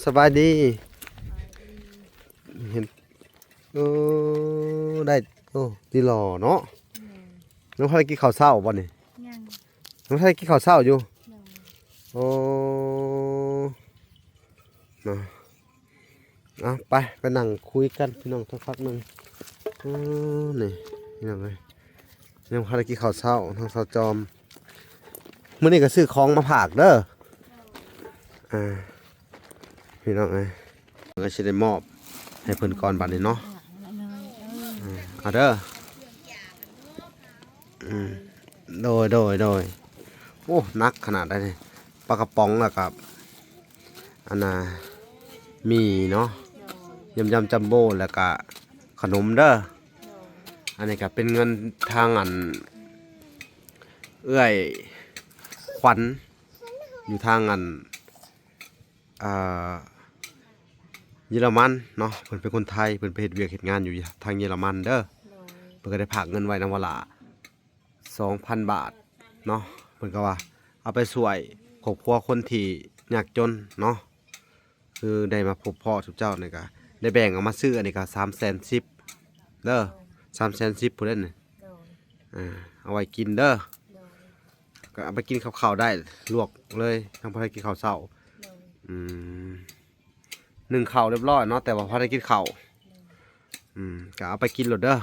ສະບາຍດີ. ເຫັນ ໂອ້ ໄດ້ ໂອ້ ຕິຫຼໍ່ເນາະ. ຍັງບໍ່ໄດ້ກິນເຂົ້າເຊົ້າບໍ່ນີ້? ຍັງ ຍັງບໍ່ໄດ້ກິນເຂົ້າເຊົ້າຢູ່. ໂອ້ ເນາະ. ເອົາ ໄປ ໄປນັ່ງຄຸຍກັນພີ່ນ້ອງ ສັກພັກໜຶ່ງ. ເອີ ນີ້ພີ່ນ້ອງເອີຍ ຍັງບໍ່ໄດ້ກິນເຂົ້າເຊົ້າ ທາງສາວຈອມ. ມື້ນີ້ກໍຊື້ຂອງມາຝາກເດີ. ອ່າ ພີ່ນ້ອງເອີຍ ກໍຊິໄດ້ມອບໃຫ້ເພິ່ນກ່ອນບັດນີ້ເນາະ. ເອີ ເອົາເດີ. ອືມ ໂດຍ ໂດຍ ໂດຍ. ໂອ້ ໜັກຂະໜາດໃດນີ້. ປາກະປ໋ອງ ແລ້ວກໍ ອັນນ່າ ໝີ່ເນາະ, ໂດຍ ຍຳໆ ຈັມໂບ້ ແລ້ວກະຂະໜົມເດີ. ໂດຍ ອັນນີ້ກະເປັນເງິນທາງອັນ ເອື້ອຍຂວັນ ຢູ່ທາງອັນ ອ່າ ເຢຍລະມັນເນາະ. ເພິ່ນເປັນຄົນໄທ ເພິ່ນໄປເຮັດວຽກເຮັດງານຢູ່ທາງເຢຍລະມັນເດີ. ໂດຍ ເພິ່ນກໍໄດ້ຝາກເງິນໄວ້ນຳວາລາ ສອງພັນບາດເນາະ. ເພິ່ນກໍວ່າເອົາໄປຊ່ວຍຄອບຄົວຄົນທີ່ຍາກຈົນເນາະ. ຄືໄດ້ມາພົບພໍ້ຊຸມເຈົ້ານີ້ກໍໄດ້ແບ່ງເອົາມາຊື້ ອັນນີ້ກໍສາມແສນສິບເດີ. ສາມແສນສິບພຸ້ນເດ້ນີ້. ໂດຍ ອ່າ ເອົາໄວ້ກິນເດີ. ໂດຍ ກໍເອົາໄປກິນກັບເຂົ້າໄດ້ ລວກເລີຍ ຍັງບໍ່ໄດ້ກິນເຂົ້າເຊົ້າ. ໂດຍ ອືມ ໜຶ້ງເຂົ້າຮຽບຮ້ອຍເນາະ ແຕ່ວ່າບໍ່ໄດ້ກິນເຂົ້າ. ໂດຍ ອືມ ກໍເອົາໄປກິນໂລດເດີ. ໂດຍ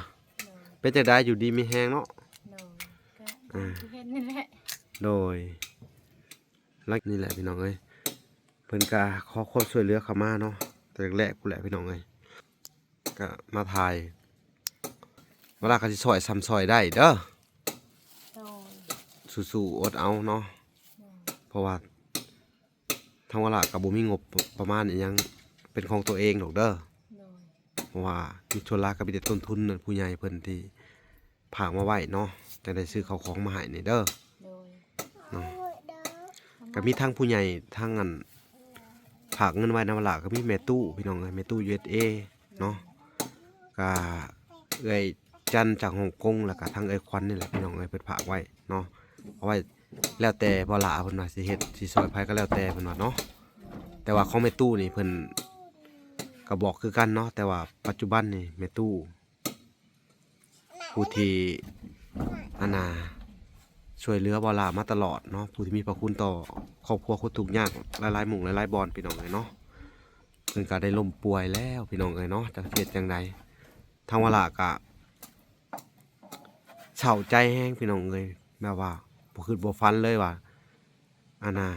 ເປັນຈັ່ງໃດ ຢູ່ດີມີແຮງເນາະ? ໂດຍ ກໍ ອ່າ ຢ່າງທີ່ເຫັນນີ້ແຫຼະ. ໂດຍ ຫຼັງນີ້ແຫຼະພີ່ນ້ອງເອີຍ ເພິ່ນກໍຂໍຄວາມຊ່ວຍເຫຼືອເຂົ້າມາເນາະ ແຕ່ແລກໆ ພຸ້ນແຫຼະພີ່ນ້ອງເອີຍ. ກໍມາຖ່າຍ ວາລາກໍຊິຊ່ອຍສ່ຳຊ່ອຍໄດ້ເດີ. ໂດຍ ສູ້ໆ ອົດເອົາເນາະ. ໂດຍ ເພາະວ່າ ທາງວາລາກໍບໍ່ມີງົບປະມານອີ່ຫຍັງເປັນຂອງຕົວເອງດອກເດີ. ໂດຍ ເພາະວ່າມີສ່ວນຫຼາຍກໍມີແຕ່ຕົ້ນທຶນນັ້ນ ຜູ້ໃຫຍ່ເພິ່ນທີ່ຝາກມາໄວ້ເນາະ ຈັ່ງໄດ້ຊື້ເຂົ້າຂອງມາໃຫ້ນີ້ເດີ. ໂດຍ ເນາະ ກໍມີທັງຜູ້ໃຫຍ່ ທັງອັນ ຝາກເງິນໄວ້ນຳວາລາ ກໍມີແມ່ຕູ້ພີ່ນ້ອງເອີຍ ແມ່ຕູ້ ຢູເອສເອ ເນາະ. ກະເອື້ອຍຈັນຈາກຮົງກົງ ແລ້ວກະທັງເອື້ອຍຂວັນນີ້ແຫຼະພີ່ນ້ອງເອີຍ ເພິ່ນຝາກໄວ້ເນາະ. ເອົາໄວ້ແລ້ວແຕ່ບໍ່ຫຼ້າເພິ່ນວ່າຊິເຮັດ ຊິຊ່ອຍໃຜກໍແລ້ວແຕ່ເພິ່ນວ່າເນາະ. ແຕ່ວ່າຂອງແມ່ຕູ້ນີ້ເພິ່ນກໍບອກຄືກັນເນາະ ແຕ່ວ່າປັດຈຸບັນນີ້ແມ່ຕູ້ ຜູ້ທີ່ ອັນນ່າ ຊ່ວຍເຫຼືອບໍ່ຫຼ້າມາຕະຫຼອດເນາະ ຜູ້ທີ່ມີພະຄຸນຕໍ່ຄອບຄົວຄົນທຸກຍາກຫຼາຍໆໝູ່ຫຼາຍໆບ່ອນ ພີ່ນ້ອງເອີຍເນາະ. ເພິ່ນກໍໄດ້ລົ້ມປ່ວຍແລ້ວ ພີ່ນ້ອງເອີຍເນາະ ຈັກຊິເຮັດຈັ່ງໃດ. ທາງວາລາກໍເສົ້າໃຈແຮງ ພີ່ນ້ອງເອີຍ ແບບວ່າບໍ່ຄິດບໍ່ຝັນເລີຍວ່າ ອັນນ່າ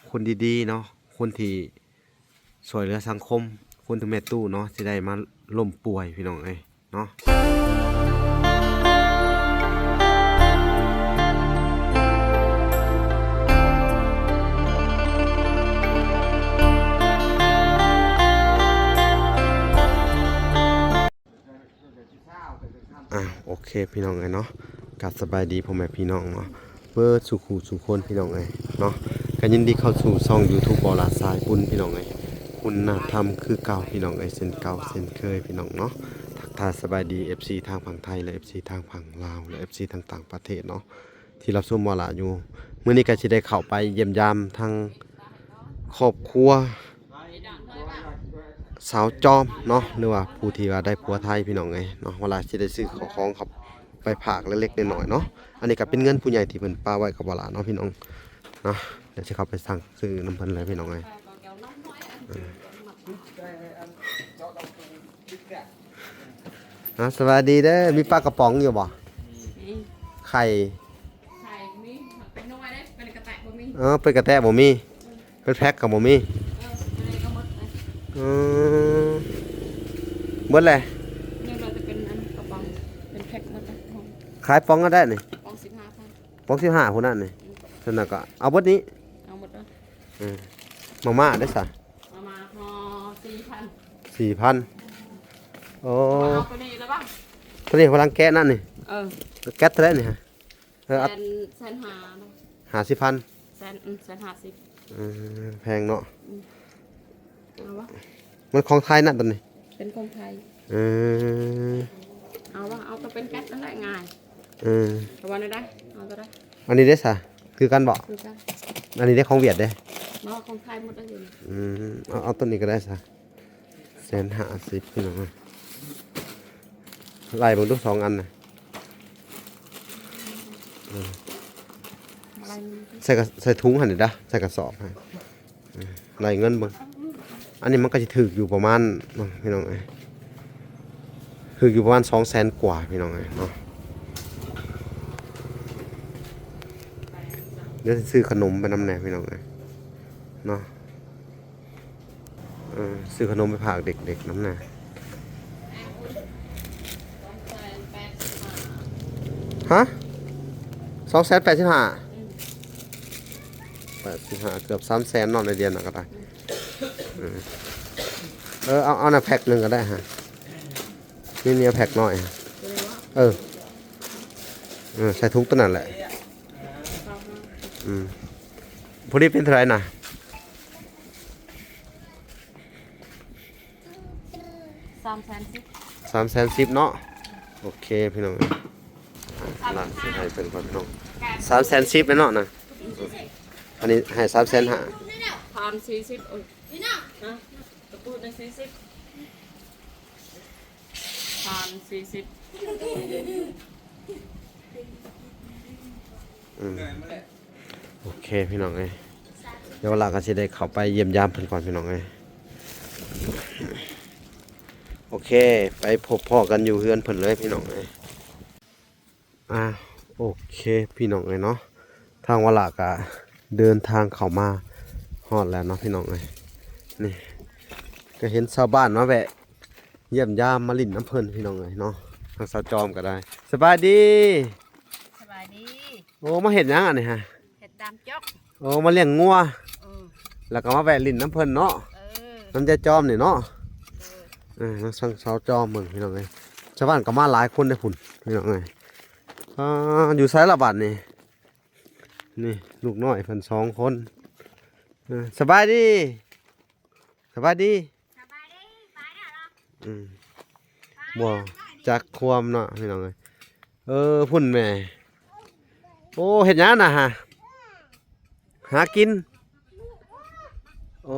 ຄົນດີໆເນາະ ຄົນທີ່ຊ່ວຍເຫຼືອສັງຄົມ ຄົນຄືແມ່ຕູ້ເນາະ ຊິໄດ້ມາລົ້ມປ່ວຍ ພີ່ນ້ອງເອີຍເນາະ. ອ່າ ໂອເຄ ພີ່ນ້ອງເອີຍເນາະ ກະສະບາຍດີພໍ່ແມ່ພີ່ນ້ອງເນາະ ເບິດສູ່ຄູ່ສູ່ຄົນ ພີ່ນ້ອງເອີຍເນາະ. ກະຍິນດີເຂົ້າສູ່ຊ່ອງຢູທູບ ບໍ່ຫຼ້າສາຍບຸນ ພີ່ນ້ອງເອີຍ ຄຸນນະທຳຄືເກົ່າ ພີ່ນ້ອງເອີຍ ເຊັ່ນເກົ່າເຊັ່ນເຄີຍ ພີ່ນ້ອງເນາະ. ທັກທາຍສະບາຍດີ ເອັຟຊີ ທາງຝັ່ງໄທ ແລະ ເອັຟຊີ ທາງຝັ່ງລາວ ແລະ ເອັຟຊີ ຕ່າງໆປະເທດເນາະ ທີ່ຮັບຊົມວາລາຢູ່. ມື້ນີ້ກໍຊິໄດ້ເຂົ້າໄປຢ້ຽມຢາມທາງຄອບຄົວສາວຈອມເນາະ ຫຼືວ່າຜູ້ທີ່ວ່າໄດ້ຜົວໄທ ພີ່ນ້ອງເອີຍເນາະ. ວາລາຊິໄດ້ຊື້ເຂົ້າຂອງເຂົ້າໄປຝາກເລັກໆນ້ອຍໆເນາະ. ອັນນີ້ກໍເປັນເງິນຜູ້ໃຫຍ່ທີ່ເພິ່ນປະໄວ້ກັບວາລາເນາະ ພີ່ນ້ອງເນາະ. ດຽວຊິເຂົ້າໄປສັ່ງຊື້ນຳເພິ່ນເລີຍ ພີ່ນ້ອງເອີຍ. ອ່າ ສະບາຍດີເດີ. ມີປາກະປ໋ອງຢູ່ບໍ່? ມີ ໄຂ່ ໄຂ່ມີ ເປັນໜ່ວຍເດ້ ເປັນກະແຕະບໍ່ມີ. ເອີ ເປັນກະແຕະບໍ່ມີ ເປັນແພັກກໍບໍ່ມີ. ເອີ ເປັນກະໝົດເລີຍ. ເອີ ເບິດແລ້ວ. ຍັງເຫຼືອແຕ່ເປັນອັນກະປ໋ອງ ເປັນແພັກໝົດເລີຍ. ຂາຍປ໋ອງກໍໄດ້ນີ້ ປ໋ອງສິບຫ້າພັນ ປ໋ອງສິບຫ້າພຸ້ນນະນີ້. ອືມ ຊັ້ນນະກໍເອົາເບິດນີ້ ເອົາໝົດເລີຍ. ເອີ ມາມ່າເດ້ຊະ? ມາມ່າຫໍ່ສີ່ພັນ ສີ່ພັນ. ໂອ້ ເອົາໂຕນີ້ລະບໍ່? ໂຕນີ້ກຳລັງແກະນັ້ນນີ້. ເອີ ແກະເທົ່າໃດນີ້? ເອີ ແສນ ແສນຫ້າ ຫ້າສິບພັນ. ແສນ ອືມ ແສນຫ້າສິບ. ເອີ ແພງເນາະ. ອືມ ເອົາວະ? ມັນຂອງໄທນະໂຕນີ້? ເປັນຂອງໄທ. ເອີ ເອົາວະ? ເອົາກໍເປັນແກັດນັ້ນແຫຼະ ງ່າຍ. ເອີ ເອົາວ່າແນວໃດ? ເອົາໂຕໃດ? ອັນນີ້ເດ້ຊະ? ຄືກັນບໍ່? ຄືກັນ. ອັນນີ້ເດ້ ຂອງຫວຽດເດ້? ເນາະ ຂອງຂາຍໝົດແລ້ວຢູ່ນີ້. ອືມ ເອົາ ເອົາຕົວນີ້ກໍໄດ້ຊະ ແສນຫ້າສິບ ພີ່ນ້ອງເອີຍ. ໄລ່ເບິ່ງດູສອງອັນນະ ອືມ ມາໄລ່ ໃສ່ກະ ໃສ່ຖົງຫັ້ນເດ້ ໃສ່ກະສອບໃຫ້ ອືມ ໄລ່ເງິນເບິ່ງ. ອັນນີ້ມັນກໍຊິຖືກຢູ່ປະມານ ເນາະ ພີ່ນ້ອງເອີຍ ຖືກຢູ່ປະມານສອງແສນກວ່າ ພີ່ນ້ອງເອີຍເນາະ. ດຽວຊິຊື້ຂະໜົມໄປນຳແດ່ ພີ່ນ້ອງເອີຍເນາະ. ເອີ ຊື້ຂະໜົມໄປຝາກເດັກໆນຳແດ່. ຮະ? ສອງແສນແປດສິບຫ້າ? ແປດສິບຫ້າ ເກືອບສາມແສນເນາະ ໃນດຽວນັ້ນກໍໄດ້. ເອີ ເອີ ເອົາ ເອົານະ ແພັກໜຶ່ງກໍໄດ້ຮະ. ນີ້ ນີ້ເອົາແພັກນ້ອຍ. ເອີ ເອີ ໃສ່ຖົງຕົວນັ້ນແຫຼະ. ອືມ ພໍດີເປັນເທົ່າໃດນະ? ສາມແສນສິບ ສາມແສນສິບເນາະ. ໂອເຄ ພີ່ນ້ອງເອີຍ ລະຊິໃຫ້ເພິ່ນກ່ອນ ພີ່ນ້ອງ. ສາມແສນສິບແລ້ວເນາະນະ. ອັນນີ້ໃຫ້ສາມແສນຫ້າ. ພັນສີ່ສິບ ໂອ້ຍ ນະ ກະປຸດໃນສີ່ສິບ ພັນສີ່ສິບ. ອືມ ໂອເຄ ພີ່ນ້ອງເອີຍ ດຽວວາລາກໍຊິໄດ້ເຂົ້າໄປຢ້ຽມຢາມເພິ່ນກ່ອນ ພີ່ນ້ອງເອີຍ. ໂອເຄ ໄປພົບພໍ້ກັນຢູ່ເຮືອນເພິ່ນເລີຍ ພີ່ນ້ອງເອີຍ. ອ່າ ໂອເຄ ພີ່ນ້ອງເອີຍເນາະ ທາງວາລາກະເດີນທາງເຂົ້າມາຮອດແລ້ວເນາະ ພີ່ນ້ອງເອີຍ. ນີ້ ກໍເຫັນຊາວບ້ານມາແວະຢ້ຽມຢາມ ມາຫຼິ້ນນຳເພິ່ນ ພີ່ນ້ອງເອີຍເນາະ. ທາງສາວຈອມກໍໄດ້. ສະບາຍດີ. ສະບາຍດີ. ໂອ້ ມາເຮັດຫຍັງອັນນີ້ຮະ? ເຮັດດາມຈອກ. ໂອ້ ມາລ້ຽງງົວ. ເອີ ແລ້ວກໍມາແວະຫຼິ້ນນຳເພິ່ນເນາະ. ເອີ ນຳຍາຍຈອມນີ້ເນາະ. ເອີ ເອີ ມາທາງສາວຈອມເບິ່ງ ພີ່ນ້ອງເອີຍ. ຊາວບ້ານກໍມາຫຼາຍຄົນເດ້ພຸ້ນ ພີ່ນ້ອງເອີຍ. ອ່າ ຢູ່ໃສລະບາດນີ້? ນີ້ລູກນ້ອຍເພິ່ນສອງຄົນ. ເອີ ສະບາຍດີ. ສະບາຍດີ. ສະບາຍດີ. ໄປແລ້ວເນາະ. ອືມ ບໍ່ຈັກຄວາມເນາະ ພີ່ນ້ອງເອີຍ. ເອີ ພຸ້ນແມ່. ໂອ້ ເຮັດຫຍັງນະຫາ? ຫາກິນ. ໂອ້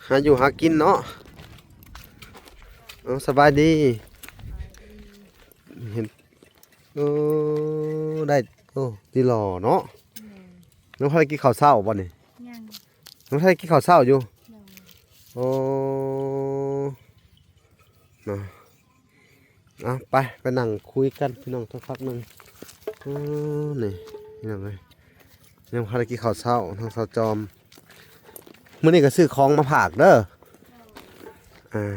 ຫາຢູ່ຫາກິນເນາະ. ເອົາ ສະບາຍດີ. ເຫັນ ເອີ ໄດ້ ໂອ້ ຕິຫຼໍ່ເນາະ. ແມ່ນ. ຍັງບໍ່ທັນໄດ້ກິນເຂົ້າເຊົ້າບໍ່ນີ້? ຍັງ. ຍັງບໍ່ທັນໄດ້ກິນເຂົ້າເຊົ້າຢູ່? ໂດຍ. ໂອ້ ເນາະ. ເອົາ ໄປ ໄປນັ່ງຄຸຍກັນ ພີ່ນ້ອງ ສັກພັກໜຶ່ງ. ເອີ ນີ້ ພີ່ນ້ອງເອີຍ ຍັງບໍ່ທັນໄດ້ກິນເຂົ້າເຊົ້າ ທາງສາວຈອມ. ມື້ນີ້ກໍຊື້ຂອງມາຝາກເດີ. ອ່າ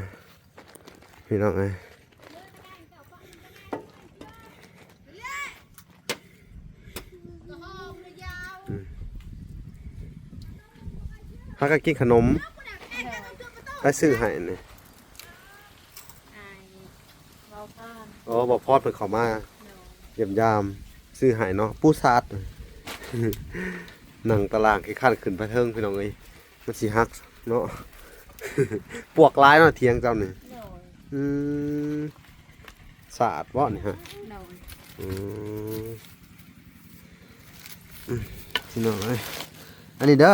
ພີ່ນ້ອງເອີຍ ອືມ ຫາກໍກິນຂະໜົມ. ໂດຍ. ໃຜຊື້ໃຫ້ນີ້? ອ້າຍເວົ້າພອນ. ອໍ ເວົ້າພອນເພິ່ນເຂົ້າມາ ໂດຍ ຢ້ຽມຢາມ ຊື້ໃຫ້ເນາະ. ປູສາດ ນັ່ງຕາລ່າງຂີ້ຄ້ານຂຶ້ນໄປເທິງ ພີ່ນ້ອງເອີຍ. ມັນຊິຫັກເນາະ. ປວກຫຼາຍເນາະຖຽງເຈົ້ານີ້. ໂດຍ. ອືມ ສາດບໍ່ນີ້ຮະ? ໂດຍ. ອືມ ອືມ ພີ່ນ້ອງເອີຍ ອັນນີ້ເດີ.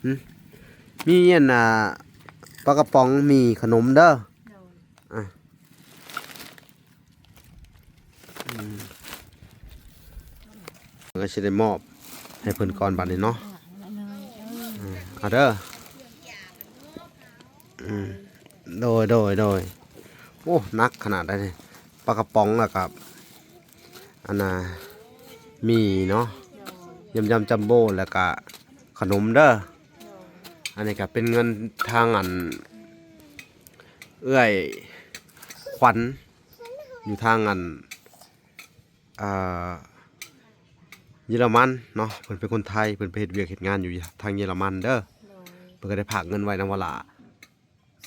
ຫື ມີອັນນ່າ ປາກະປ໋ອງ ໝີ່ ຂະໜົມເດີ. ໂດຍ. ອ່າ ອືມ ກໍຊິໄດ້ມອບໃຫ້ເພິ່ນກ່ອນບັດນີ້ເນາະ. ເອີ ເອົາເດີ. ອືມ ໂດຍ ໂດຍ ໂດຍ. ໂອ້ ໜັກຂະໜາດໃດນີ້ ປາກະປ໋ອງ ແລ້ວກໍອັນນ່າ ໝີ່ເນາະ. ໂດຍ. ຢຳຢຳຈັມໂບ້ ແລ້ວກໍຂະໜົມເດີ. ໂດຍ. ອັນນີ້ກໍເປັນເງິນທາງອັນ ເອື້ອຍຂວັນ ຢູ່ທາງອັນ ອ່າ ເຢຍລະມັນເນາະ. ເພິ່ນເປັນຄົນໄທ ເພິ່ນໄປເຮັດວຽກເຮັດງານຢູ່ທາງເຢຍລະມັນເດີ. ໂດຍ. ເພິ່ນກໍໄດ້ຝາກເງິນໄວ້ນຳວາລາ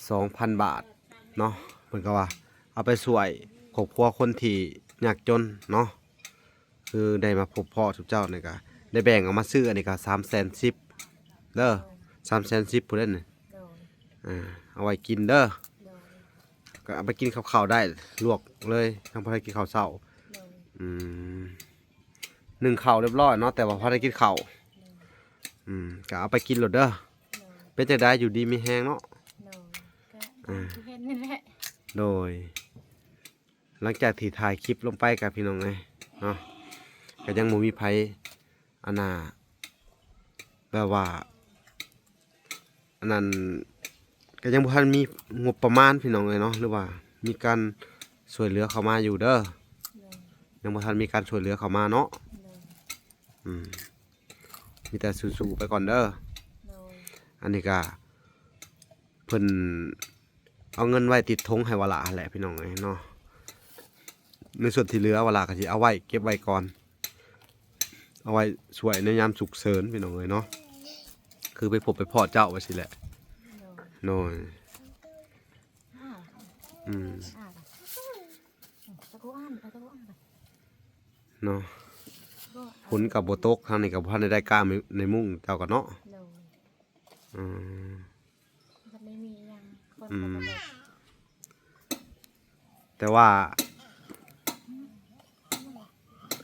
ສອງພັນບາດເນາະ. ເພິ່ນກໍວ່າເອົາໄປຊ່ວຍຄອບຄົວຄົນທີ່ຍາກຈົນເນາະ. ຄືໄດ້ມາພົບພໍ້ຊຸມເຈົ້ານີ້ກໍໄດ້ແບ່ງເອົາມາຊື້ ອັນນີ້ກໍສາມແສນສິບເດີ. ໂດຍ. ສາມແສນສິບພຸ້ນເດ້ນີ້. ໂດຍ. ອ່າ ເອົາໄວ້ກິນເດີ. ໂດຍ. ກໍເອົາໄປກິນກັບເຂົ້າໄດ້ ລວກເລີຍ ຍັງບໍ່ໄດ້ກິນເຂົ້າເຊົ້າ. ໂດຍ. ອືມ ໜຶ້ງເຂົ້າຮຽບຮ້ອຍເນາະ ແຕ່ວ່າບໍ່ໄດ້ກິນເຂົ້າ. ໂດຍ. ອືມ ກໍເອົາໄປກິນໂລດເດີ. ໂດຍ ເປັນຈັ່ງໃດ ຢູ່ດີມີແຮງເນາະ? ໂດຍ ກໍ ອ່າ ຢ່າງທີ່ເຫັນນີ້ແຫຼະ. ໂດຍ ຫຼັງຈາກທີ່ຖ່າຍຄລິບລົງໄປກໍ ພີ່ນ້ອງເອີຍເນາະ ກໍຍັງບໍ່ມີໃຜ ອັນນ່າ ແບບວ່າ ອັນນັ້ນ ກໍຍັງບໍ່ທັນມີງົບປະມານ ພີ່ນ້ອງເອີຍເນາະ ຫຼືວ່າມີການຊ່ວຍເຫຼືອເຂົ້າມາຢູ່ເດີ. ໂດຍ ຍັງບໍ່ທັນມີການຊ່ວຍເຫຼືອເຂົ້າມາເນາະ. ໂດຍ ອືມ ມີແຕ່ສູ້ໆໄປກ່ອນເດີ. ໂດຍ ອັນນີ້ກໍເພິ່ນເອົາເງິນໄວ້ຕິດຖົງໃຫ້ວາລາຫັ້ນແຫຼະ ພີ່ນ້ອງເອີຍເນາະ. ໃນສ່ວນທີ່ເຫຼືອ ວາລາກໍຊິເອົາໄວ້ເກັບໄວ້ກ່ອນ ເອົາໄວ້ຊ່ວຍໃນຍາມສຸກເສີນ ພີ່ນ້ອງເອີຍເນາະ ຄືໄປພົບໄປພໍ້ເຈົ້າວ່າຊີ້ແຫຼະ. ໂດຍ ໂດຍ ອືມ ເນາະ ຝົນກໍບໍ່ຕົກ ທາງນີ້ກໍບໍ່ທັນໄດ້ໄດ້ກ້າມໃນມຸ້ງເຈົ້າກໍເນາະ. ໂດຍ ອືມ ມັນບໍ່ມີຫຍັງ ຄົນ ອືມ ກໍບໍ່ຕົກ. ແຕ່ວ່າ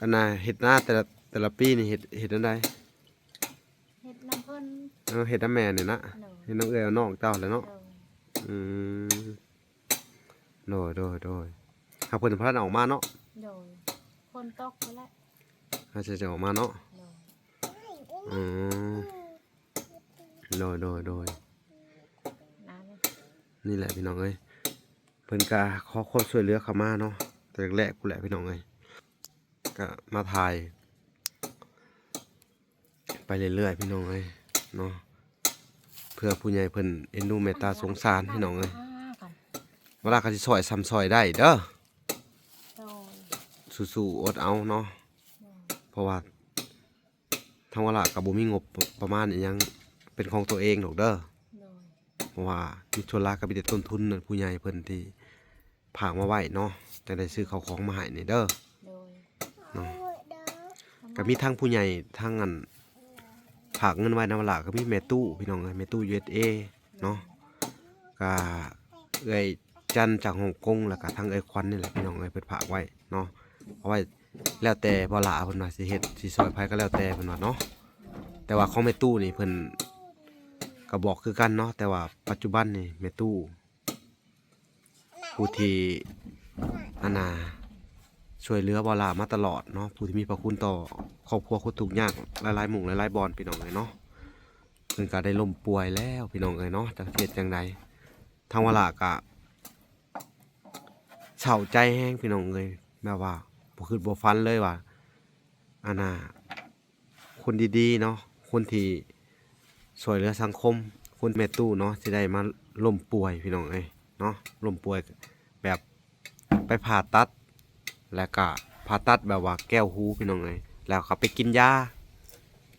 ອັນນ່າ ເຮັດນາແຕ່ລະ ແຕ່ລະປີນີ້ເຮັດ ເຮັດແນວໃດ? ເຮັດນຳເພິ່ນ ເອີ ເຮັດນຳແມ່ນີ້ນະ. ໂດຍ ເຮັດນຳເອື້ອຍນອກເຈົ້າແຫຼະເນາະ. ໂດຍ ອືມ ໂດຍ ໂດຍ ໂດຍ ຫາກເພິ່ນບໍ່ທັນອອກມາເນາະ. ໂດຍ ຝົນຕົກພຸ້ນແຫຼະ ຫາກຊິອອກມາເນາະ. ໂດຍ ອືມ ໂດຍ ໂດຍ ໂດຍ ນັ້ນ ນີ້ແຫຼະ ພີ່ນ້ອງເອີຍ ເພິ່ນກະຂໍຄວາມຊ່ວຍເຫຼືອເຂົ້າມາເນາະ ແຕ່ແລກໆພຸ້ນແຫຼະ ພີ່ນ້ອງເອີຍ ກະມາຖ່າຍໄປເລື້ອຍໆ ພີ່ນ້ອງເອີຍເນາະ ເພື່ອຜູ້ໃຫຍ່ເພິ່ນເອັນດູເມດຕາສົງສານ ພີ່ນ້ອງເອີຍ ເວລາກໍຊິຊ່ອຍສ່ຳຊ່ອຍໄດ້ເດີ. ໂດຍ ສູ້ໆ ອົດເອົາເນາະ. ໂດຍ ເພາະວ່າ ທາງວາລາກໍບໍ່ມີງົບປະມານອີ່ຫຍັງເປັນຂອງຕົວເອງດອກເດີ. ໂດຍ ເພາະວ່າມີສ່ວນຫຼາຍກໍມີແຕ່ຕົ້ນທຶນນັ້ນ ຜູ້ໃຫຍ່ເພິ່ນທີ່ຝາກມາໄວ້ເນາະ ຈັ່ງໄດ້ຊື້ເຂົ້າຂອງມາໃຫ້ນີ້ເດີ. ໂດຍ ເນາະ ກໍມີທັງຜູ້ໃຫຍ່ ທັງອັນ ຝາກເງິນໄວ້ນຳວາລາ ກໍມີແມ່ຕູ້ ພີ່ນ້ອງເອີຍ ແມ່ຕູ້ ຢູເອສເອ ເນາະ ກະເອື້ອຍຈັນຈາກຮົງກົງ ແລ້ວກະທັງເອື້ອຍຂວັນນີ້ແຫຼະ ພີ່ນ້ອງເອີຍ ເພິ່ນຝາກໄວ້ເນາະ ເອົາໄວ້ ແລ້ວແຕ່ບໍ່ຫຼ້າເພິ່ນວ່າຊິເຮັດ ຊິຊ່ອຍໃຜກໍແລ້ວແຕ່ເພິ່ນວ່າເນາະ. ແຕ່ວ່າຂອງແມ່ຕູ້ນີ້ເພິ່ນກໍບອກຄືກັນເນາະ ແຕ່ວ່າປັດຈຸບັນນີ້ແມ່ຕູ້ ຜູ້ທີ່ ອັນນ່າ ຊ່ວຍເຫຼືອບໍ່ຫຼ້າມາຕະຫຼອດເນາະ ຜູ້ທີ່ມີພະຄຸນຕໍ່ຄອບຄົວຄົນທຸກຍາກຫຼາຍໆໝູ່ຫຼາຍໆບ່ອນ ພີ່ນ້ອງເອີຍເນາະ ເພິ່ນກໍໄດ້ລົ້ມປ່ວຍແລ້ວ ພີ່ນ້ອງເອີຍເນາະ ຈັກຊິເຮັດຈັ່ງໃດ. ທາງວາລາກໍເສົ້າໃຈແຮງ ພີ່ນ້ອງເອີຍ ແບບວ່າບໍ່ຄິດບໍ່ຝັນເລີຍວ່າ ອັນນ່າ ຄົນດີໆເນາະ ຄົນທີ່ຊ່ວຍເຫຼືອສັງຄົມ ຄົນແມ່ຕູ້ເນາະ ຊິໄດ້ມາລົ້ມປ່ວຍ ພີ່ນ້ອງເອີຍເນາະ ລົ້ມປ່ວຍແບບໄປຜ່າຕັດ ແລ້ວກະຜ່າຕັດແບບວ່າແກ້ວຫູ ພີ່ນ້ອງເອີຍ ແລ້ວກໍໄປກິນຢາ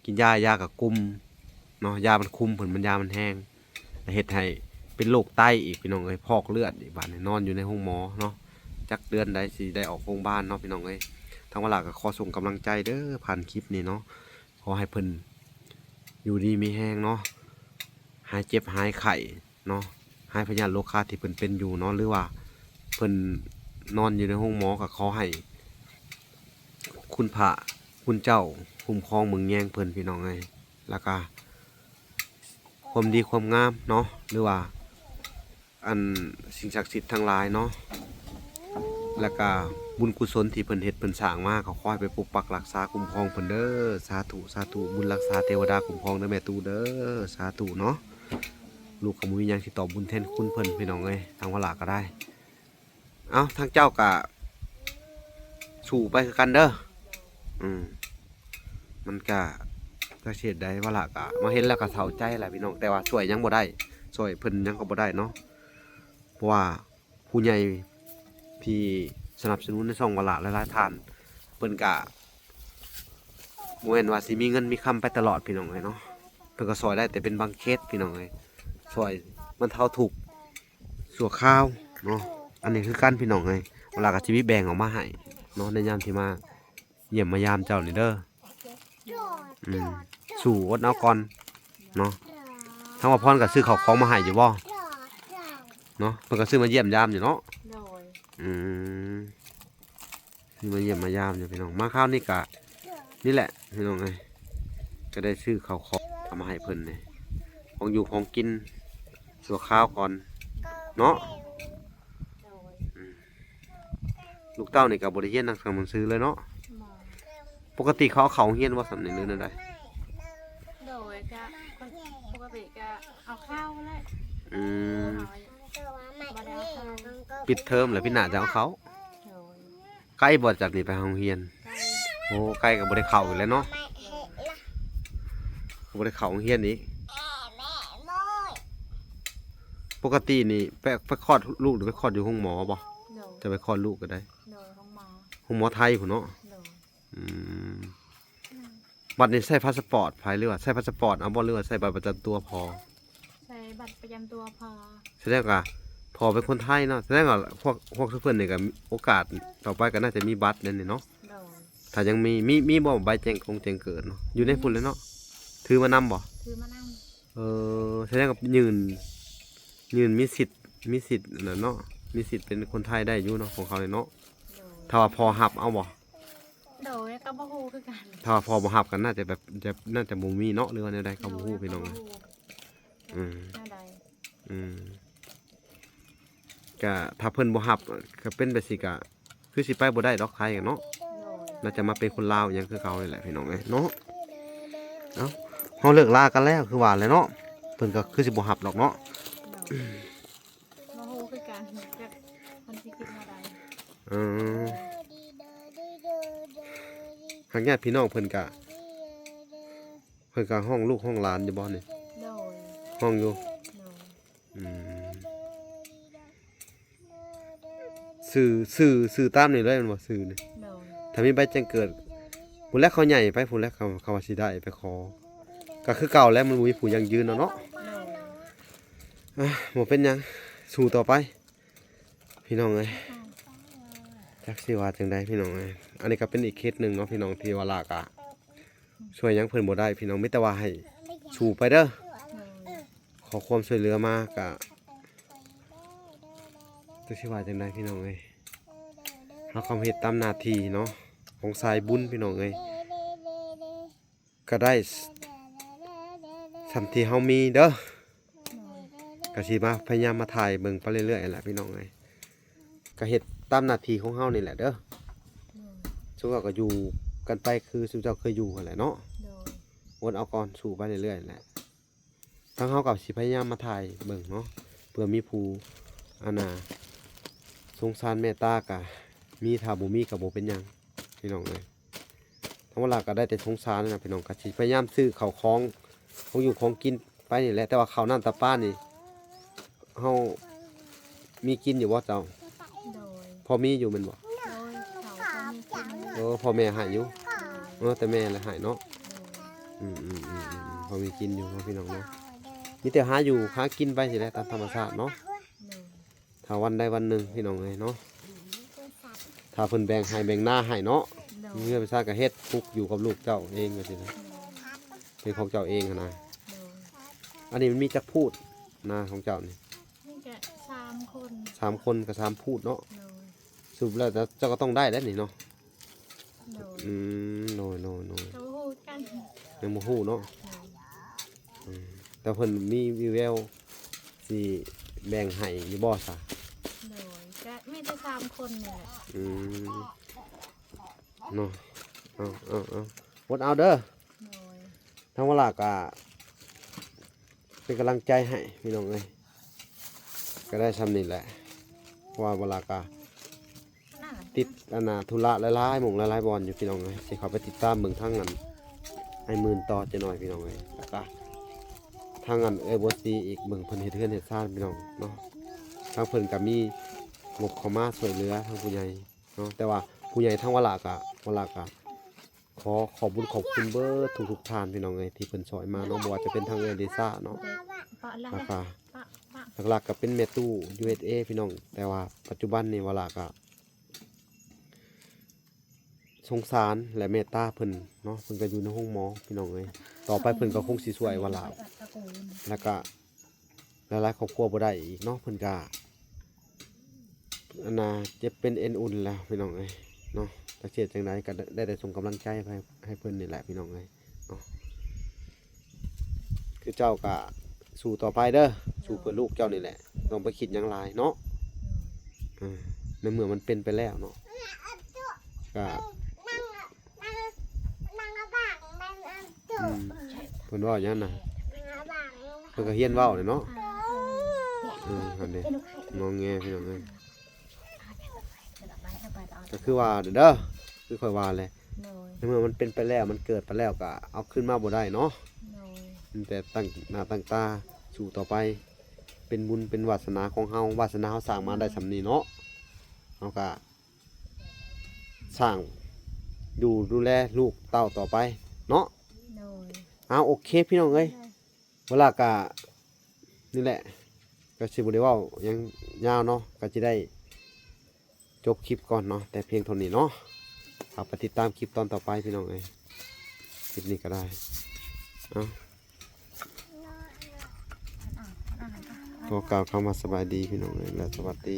ກິນຢາ ຢາກໍກຸມເນາະ ຢາມັນຄຸມເພິ່ນ ມັນ ຢາມັນແຮງ ແລ້ວເຮັດໃຫ້ເປັນໂລກໄຕອີກ ພີ່ນ້ອງເອີຍ ພອກເລືອດອີກ ບາດນີ້ນອນຢູ່ໃນໂຮງໝໍເນາະ ຈັກເດືອນໃດຊິໄດ້ອອກໂຮງບານເນາະ ພີ່ນ້ອງເອີຍ. ທາງວາລາກໍຂໍສົ່ງກຳລັງໃຈເດີ ຜ່ານຄລິບນີ້ເນາະ ຂໍໃຫ້ເພິ່ນຢູ່ດີມີແຮງເນາະ ຫາຍເຈັບຫາຍໄຂ້ເນາະ ຫາຍພະຍາດໂລຄາທີ່ເພິ່ນເປັນຢູ່ເນາະ ຫຼືວ່າເພິ່ນນອນຢູ່ໃນໂຮງໝໍ ກໍຂໍໃຫ້ຄຸນພະຄຸນເຈົ້າຄຸ້ມຄອງເບິ່ງແຍງເພິ່ນ ພີ່ນ້ອງເອີຍ ແລ້ວກະ ຄວາມດີຄວາມງາມເນາະ ຫຼືວ່າ ອັນ ສິ່ງສັກສິດທັງຫຼາຍເນາະ ແລ້ວກະບຸນກຸສົນທີ່ເພິ່ນເຮັດເພິ່ນສ້າງມາ ກໍຂໍໃຫ້ໄປປົກປັກຮັກສາຄຸ້ມຄອງເພິ່ນເດີ. ສາທຸ ສາທຸ ບຸນຮັກສາເທວະດາຄຸ້ມຄອງເດີແມ່ຕູ້ເດີ ສາທຸເນາະ. ລູກກໍບໍ່ມີຫຍັງຊິຕອບບຸນແທນຄຸນເພິ່ນ ພີ່ນ້ອງເອີຍ ທາງວາລາກໍໄດ້ ເອົ້າ ທາງເຈົ້າກະສູ້ໄປຄືກັນເດີ. ອືມ ມັນກະຈັກຊິເຮັດໃດ ວາລະກະມາເຫັນແລ້ວກະເສົ້າໃຈແຫຼະພີ່ນ້ອງ ແຕ່ວ່າຊ່ວຍຫຍັງບໍ່ໄດ້ ຊ່ວຍເພິ່ນຫຍັງກໍບໍ່ໄດ້ເນາະ ເພາະວ່າຜູ້ໃຫຍ່ທີ່ສະໜັບສະໜູນໃນຊ່ອງວາລະຫຼາຍໆທ່ານ ເພິ່ນກະ ບໍ່ແມ່ນວ່າຊິມີເງິນມີຄຳໄປຕະຫຼອດພີ່ນ້ອງເອີຍເນາະ ເພິ່ນກໍຊ່ອຍໄດ້ແຕ່ເປັນບາງເຄສພີ່ນ້ອງເອີຍ ຊ່ອຍບັນເທົາທຸກຊົ່ວຄາວເນາະ. ອັນນີ້ຄືກັນພີ່ນ້ອງເອີຍ ເວລາກໍຊິມີແບ່ງອອກມາໃຫ້ເນາະ ໃນຍາມທີ່ມາຢ້ຽມມາຢາມເຈົ້ານີ້ເດີ. ອືມ ສູ້ອົດເອົາກ່ອນເນາະ. ທາງວ່າພອນກໍຊື້ເຂົ້າຂອງມາໃຫ້ຢູ່ບໍ່ເນາະ ເພິ່ນກໍຊື້ມາຢ້ຽມຢາມຢູ່ເນາະ. ໂດຍ ອືມ ທີ່ມາຢ້ຽມມາຢາມຢູ່ພີ່ນ້ອງ ມາຄາວນີ້ກະນີ້ແຫຼະພີ່ນ້ອງເອີຍ ກໍໄດ້ຊື້ເຂົ້າຂອງ ເອົາມາໃຫ້ເພິ່ນນີ້ ຂອງຢູ່ຂອງກິນຊົ່ວຄາວກ່ອນເນາະ. ອືມ ລູກເຕົ້ານີ້ກໍບໍ່ໄດ້ຮຽນໜັງສືໜັງສືເລີຍເນາະ? ບໍ່. ປົກກະຕິເຂົາເອົາເຂົ້າໂຮງຮຽນບໍ່ຊັ້ນນີ້ ຫຼືແນວໃດ? ໂດຍ ກະປົກກະຕິກະເອົາເຂົ້າແຫຼະ. ອືມ ບໍ່ໄດ້ເອົາເຂົ້າ. ປິດເທີມແລ້ວ ປີໜ້າຈະເອົາເຂົ້າ. ໂດຍ. ໄກບໍ່ຈາກນີ້ໄປໂຮງຮຽນ? ໄກ. ໂອ້ ໄກກໍບໍ່ໄດ້ເຂົ້າອີກແລ້ວເນາະ ກໍບໍ່ໄດ້ເຂົ້າໂຮງຮຽນອີກ. ປົກກະຕິນີ້ໄປ ໄປຄອດລູກ ຫຼືໄປຄອດຢູ່ໂຮງໝໍບໍ່? ໂດຍ. ຈະໄປຄອດລູກກໍໄດ້. ໂດຍ ໂຮງໝໍ ໂຮງໝໍໄທພຸ້ນເນາະ? ໂດຍ. ອືມ ບັດນີ້ໃຊ້ພາສະປອດໃຜ ຫຼືວ່າໃຊ້ພາສະປອດເອົາບໍ່ ຫຼືວ່າໃຊ້ບັດປະຈຳຕົວພໍ່? ໃຊ້ບັດປະຈຳຕົວພໍ່. ສະແດງວ່າພໍ່ເປັນຄົນໄທເນາະ ສະແດງວ່າພວກ ພວກເພິ່ນນີ້ກໍໂອກາດຕໍ່ໄປກໍໜ້າຈະມີບັດແນວນີ້ເນາະ? ໂດຍ. ຖ້າຍັງມີ ມີ ມີບໍ່ໃບແຈ້ງກົງແຈ້ງເກີດເນາະ? ຢູ່ໃນພຸ້ນແຫຼະເນາະ. ຖືມານຳບໍ່? ຖືມານຳ. ເອີ ສະແດງວ່າຍື່ນ ຍື່ນມີສິດ ມີສິດນັ້ນເນາະ ມີສິດເປັນຄົນໄທໄດ້ຢູ່ເນາະ ຂອງເຂົານີ້ເນາະ. ໂດຍ. ຖ້າວ່າພໍ່ຮັບເອົາບໍ່? ໂດຍ ກໍບໍ່ຮູ້ຄືກັນ. ຖ້າວ່າພໍ່ບໍ່ຮັບກໍໜ້າຈະແບບ ຈະ ໜ້າຈະບໍ່ມີເນາະ ຫຼືວ່າແນວໃດກໍບໍ່ຮູ້ ໂດຍ ພີ່ນ້ອງ. ກໍບໍ່ຮູ້ ອືມ ແນວໃດ? ອືມ ກະຖ້າເພິ່ນບໍ່ຮັບ ກະເປັນແບບຊີ້ກະຄືຊິໄປບໍ່ໄດ້ດອກໄທເນາະ. ໂດຍ. ໜ້າຈະມາເປັນຄົນລາວຫຍັງຄືເກົ່ານີ້ແຫຼະ ພີ່ນ້ອງເອີຍເນາະ. ເອົ້າ ເຮົາເລີກລາກັນແລ້ວ ຄືວ່າແຫຼະເນາະ ເພິ່ນກໍຄືຊິບໍ່ຮັບດອກເນາະ. ໂດຍ. ບໍ່ຮູ້ຄືກັນ ຈັກເພິ່ນຊິຄິດແນວໃດ. ເອີ ທາງຍາດພີ່ນ້ອງເພິ່ນກະ ເພິ່ນກະຮ້ອງລູກຮ້ອງຫຼານຢູ່ບໍ່ນີ້? ໂດຍ. ຮ້ອງຢູ່? ໂດຍ. ອືມ ຊື່ ຊື່ ຊື່ຕາມນີ້ເລີຍແມ່ນບໍ່? ຊື່ນີ້. ໂດຍ. ຖ້າມີໃບແຈ້ງເກີດ ພຸ້ນແຫຼະ ເຂົາໃຫຍ່ໄປພຸ້ນແຫຼະ ເຂົາ ເຂົາວ່າຊິໄດ້ໄປຂໍ ກໍຄືເກົ່າແຫຼະ ມັນບໍ່ມີຜູ້ຢັ້ງຢືນເນາະ. ໂດຍ. ອ່າ ບໍ່ເປັນຫຍັງ ສູ້ຕໍ່ໄປ ພີ່ນ້ອງເອີຍ. ຈັກຊິວ່າຈັ່ງໃດ ພີ່ນ້ອງເອີຍ. ອັນນີ້ກໍເປັນອີກເຄສໜຶ່ງເນາະ ພີ່ນ້ອງ ທີ່ວ່າລາກະ ຊ່ວຍຫຍັງເພິ່ນບໍ່ໄດ້ ພີ່ນ້ອງ ມີແຕ່ວ່າໃຫ້ສູ້ໄປເດີ. ໂດຍ. ຂໍຄວາມຊ່ວຍເຫຼືອມາກະ ຈັກຊິວ່າຈັ່ງໃດ ພີ່ນ້ອງເອີຍ. ເຮົາກໍເຮັດຕາມໜ້າທີ່ເນາະ ຂອງສາຍບຸນ ພີ່ນ້ອງເອີຍ. ກໍໄດ້ສ່ຳທີ່ເຮົາມີເດີ. ໂດຍ. ກໍຊິມາ ພະຍາຍາມມາຖ່າຍເບິ່ງໄປເລື້ອຍໆ ແຫຼະ ພີ່ນ້ອງເອີຍ. ກໍເຮັດຕາມໜ້າທີ່ຂອງເຮົານີ້ແຫຼະເດີ. ໂດຍ. ຊຸມເຮົາກໍຢູ່ກັນໄປຄືຊຸມເຈົ້າເຄີຍຢູ່ຫັ້ນແຫຼະເນາະ. ໂດຍ. ອົດເອົາກ່ອນ ສູ້ໄປເລື້ອຍໆ ແຫຼະ. ທາງເຮົາກໍຊິພະຍາຍາມມາຖ່າຍເບິ່ງເນາະ ເພື່ອມີຜູ້ ອັນນ່າ ສົງສານເມດຕາກໍມີ ຖ້າບໍ່ມີກໍບໍ່ເປັນຫຍັງ ພີ່ນ້ອງເອີຍ. ທາງວາລາກໍໄດ້ແຕ່ສົງສານນະ ພີ່ນ້ອງ ກໍຊິພະຍາຍາມຊື້ເຂົ້າຂອງ ຂອງຢູ່ຂອງກິນໄປນີ້ແຫຼະ. ແຕ່ວ່າເຂົ້ານ້ຳຕຳປານີ້ ເຮົາມີກິນຢູ່ບໍ່ເຈົ້າ? ໂດຍ. ພໍມີຢູ່ແມ່ນບໍ່? ໂດຍ ເຂົ້າພໍມີກິນ. ເອີ ພໍ່ແມ່ໃຫ້ຢູ່. ໂດຍ. ເອີ ແຕ່ແມ່ແຫຼະໃຫ້ເນາະ. ໂດຍ. ອືມໆໆໆ ພໍມີກິນຢູ່ເນາະ ພີ່ນ້ອງເນາະ. ມີແຕ່ຫາຢູ່ຫາກິນໄປຊີ້ແຫຼະ ຕາມທຳມະຊາດເນາະ. ໂດຍ. ຖ້າວັນໃດວັນໜຶ່ງ ພີ່ນ້ອງເອີຍເນາະ ຖ້າເພິ່ນແບ່ງໄຮ່ແບ່ງນາໃຫ້ເນາະ. ໂດຍ. ມີເຮືອນມີຊານກໍເຮັດ ປຸກຢູ່ກັບລູກເຈົ້າເອງວ່າຊີ້ນະ. ໂດຍ. ເປັນຂອງເຈົ້າເອງຫັ້ນນະ. ໂດຍ. ອັນນີ້ມັນມີຈັກພູດນາຂອງເຈົ້ານີ້? ມີແຕ່ສາມຄົນ. ສາມຄົນກໍສາມພູດເນາະ. ໂດຍ. ສະຫຼຸບແລ້ວເຈົ້າກໍຕ້ອງໄດ້ແລ້ວນີ້ເນາະ. ໂດຍ. ອືມ ໂດຍໆໆ ກໍບໍ່ຮູ້ຄືກັນ ຍັງບໍ່ຮູ້ເນາະ. ໂດຍ. ອືມ ແຕ່ເພິ່ນມີວີແວວຊິແບ່ງໃຫ້ຢູ່ບໍ່ຊະ? ໂດຍ ກໍມີແຕ່ສາມຄົນນີ້ແຫຼະ. ອືມ ເນາະ ເອົາໆໆ ອົດເອົາເດີ. ໂດຍ. ທາງວາລາກໍເປັນກຳລັງໃຈໃຫ້ ພີ່ນ້ອງເອີຍ. ກໍໄດ້ຊ່ຳນີ້ແຫຼະ ເພາະວ່າວາລາກໍຕິດອັນນ່າທຸລະຫຼາຍໆ ໝ່ອງຫຼາຍໆບ່ອນຢູ່ ພີ່ນ້ອງເອີຍ. ຊິເຂົ້າໄປຕິດຕາມເບິ່ງທາງອັນອ້າຍໝື່ນຕໍ່ຈັກໜ້ອຍ ພີ່ນ້ອງເອີຍ. ແລ້ວກໍທາງອັນເອື້ອຍບົວສີອີກ ເບິ່ງເພິ່ນເຮັດເຮືອນເຮັດຊານ ພີ່ນ້ອງເນາະ. ທາງເພິ່ນກໍມີງົບເຂົ້າມາຊ່ວຍເຫຼືອທາງຜູ້ໃຫຍ່ເນາະ. ແຕ່ວ່າຜູ້ໃຫຍ່ທາງວາລາກໍ ວາລາກໍ ຂໍຂອບບຸນຂອບຄຸນເບິດທຸກໆທ່ານ ພີ່ນ້ອງເອີຍ ທີ່ເພິ່ນຊ່ອຍມາເນາະ ບໍ່ວ່າຈະເປັນທາງເອື້ອຍເດຊາເນາະ ແລ້ວກະ ຫຼັກໆກໍເປັນແມ່ຕູ້ ຢູເອສເອ ພີ່ນ້ອງ. ແຕ່ວ່າປັດຈຸບັນນີ້ວາລາກະສົງສານ ແລະ ເມດຕາເພິ່ນເນາະ ເພິ່ນກໍຢູ່ໃນໂຮງໝໍ ພີ່ນ້ອງເອີຍ. ຕໍ່ໄປເພິ່ນກໍຄົງຊິຊ່ວຍວາລາ ແລ້ວກະ ຫຼາຍໆຄອບຄົວບໍ່ໄດ້ອີກເນາະ ເພິ່ນກະ ອັນນ່າ ເຈັບເປັນເອັນອຸ່ນແລ້ວ ພີ່ນ້ອງເອີຍເນາະ. ຈັກຊິເຮັດຈັ່ງໃດ ກໍໄດ້ ໄດ້ແຕ່ສົ່ງກຳລັງໃຈໃຫ້ ໃຫ້ເພິ່ນນີ້ແຫຼະ ພີ່ນ້ອງເອີຍເນາະ. ເຈົ້າກະສູ້ຕໍ່ໄປເດີ ສູ້ເພື່ອລູກເຈົ້ານີ້ແຫຼະ ບໍ່ຕ້ອງໄປຄິດຫຍັງຫຼາຍເນາະ. ເອີ ໃນເມື່ອມັນເປັນໄປແລ້ວເນາະ ກະ ອືມ ເພິ່ນເວົ້າຫຍັງນະ ເພິ່ນກໍຮຽນເວົ້າແຫຼະເນາະ. ເອີ ຫັ້ນເດ້ ງອແງພີ່ນ້ອງເອີຍ. ກໍຄືວ່າເດີ ຄືຂ້ອຍວ່າແຫຼະ ໂດຍ ໃນເມື່ອມັນເປັນໄປແລ້ວ ມັນເກີດໄປແລ້ວ ກໍເອົາຄືນມາບໍ່ໄດ້ເນາະ. ໂດຍ ມີແຕ່ຕັ້ງໜ້າຕັ້ງຕາສູ້ຕໍ່ໄປ ເປັນບຸນເປັນວາສະໜາຂອງເຮົາ ວາສະໜາເຮົາສ້າງມາໄດ້ສ່ຳນີ້ເນາະ ເຮົາກໍສ້າງຢູ່ດູແລລູກເຕົ້າຕໍ່ໄປເນາະ. ໂດຍ ເອົາ ໂອເຄພີ່ນ້ອງເອີຍ ເວລາກະນີ້ແຫຼະ ກະຊິບໍ່ໄດ້ເວົ້າຫຍັງຍາວເນາະ ກະຊິໄດ້ຈົບຄລິບກ່ອນເນາະ ແຕ່ພຽງເທົ່ານີ້ເນາະ. ເອົາ ໄປຕິດຕາມຄລິບຕອນຕໍ່ໄປພີ່ນ້ອງເອີຍ ຄລິບນີ້ກະໄດ້ ເອົາ ຂໍກ່າວຄຳວ່າສະບາຍດີພີ່ນ້ອງເອີຍ ແລະ ສະຫວັດດີ.